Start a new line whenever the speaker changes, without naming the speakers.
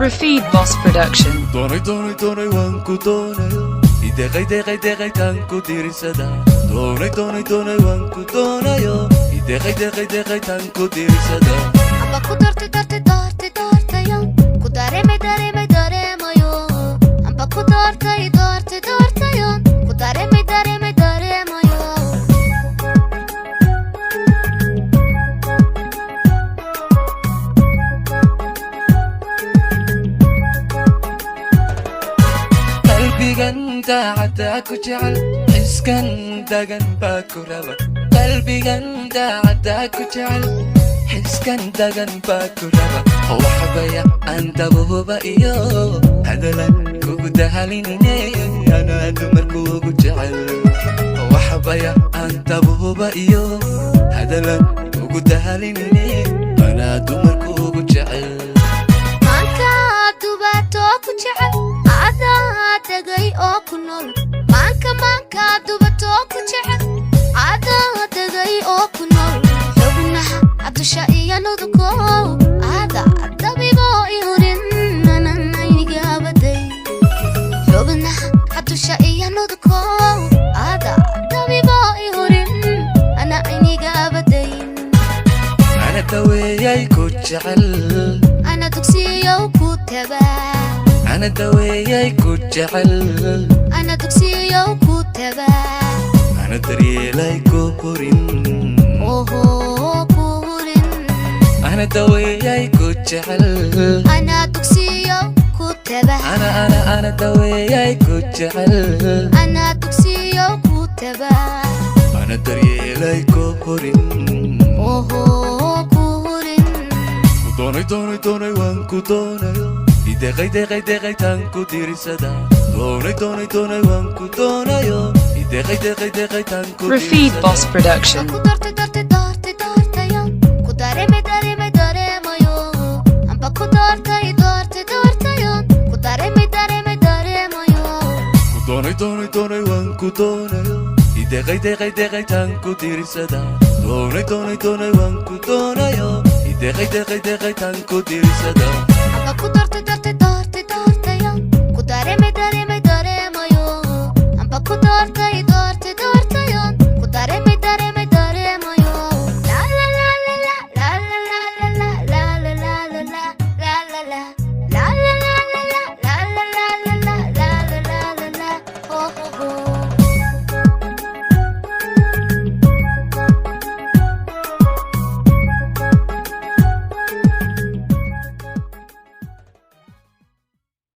Rafid Boss Production.
Doonay, doonay, doonay, waan ku doonayo. Ideeqay, deeqay, deeqay, taan ku dirisada. Doonay, doonay, doonay, waan ku doonayo. Ideeqay, deeqay, deeqay, taan ku dirisada.
Amba ku doortay, doortay, doortay, doortayo, ku dareemay, dareemay, dareemayo. Amba ku doortay, doortay, doortayo, ku dareemay, dareemay, dareemayo.
Qalbigan daacaddaa ku jecel, xiskan dagan baa ku raba. Qalbigan daacaddaa ku jecel, xiskan dagan baa ku raba. Waxbaya aan dabuhuba iyo hadalan kugu dahalinine, anaa dumarkuugu jecel. Waxbaya aan dabuhuba iyo hadalan kugu dahalinine, anaa dumarkuugu jecel.
Maanka dubatoo ku jecel, adaa degay oo ku nool. Maanka, maanka dubatoo ku jecel, adaa degay oo ku nool. Xubnaha dusha iyo nuduko, ada dabibo i hurin, nananaynigabaday. Xubnaha dusha iyo nuduko, ada dabibo i hurin, ana aynigabadayn.
Ana daweeyay ku jecel.
Ana dugsiyow ku tabaa.
Ana daweeyay ku jecel.
Ana dugsiyow ku tabaa.
Ana daryeelay ku hurin.
Oho, ku hurin.
Ana daweeyay ku jecel.
Ana dugsiyow ku tabaa.
Ana, ana, ana daweeyay ku jecel.
Ana dugsiyow ku tabaa.
Ana daryeelay ku hurin.
Oho, ku hurin.
Ku doonay, doonay, doonay, waan ku doonayo. Ideeqay, deeqay, deeqay, taan ku dirisada. Doonay, doonay, doonay, waan ku doonayo. Ideeqay, deeqay, deeqay, taan ku
Rafid
dirisada.
Boss Production.
Ku doortay, doortay, doortay, doortayo, ku dareemay, dareemay, dareemayo. Amba ku doortay, doortay, doortayo, ku dareemay, dareemay, dareemayo.
Ku doonay, doonay, doonay, waan ku doonayo. Ideeqay, deeqay, deeqay, taan ku dirisada. Doonay, doonay, doonay, waan ku doonayo. Ideeqay, deeqay, deeqay, taan ku dirisada.
Amba ku doortay, doortay, doortay, doortayo, ku dareemay, dareemay.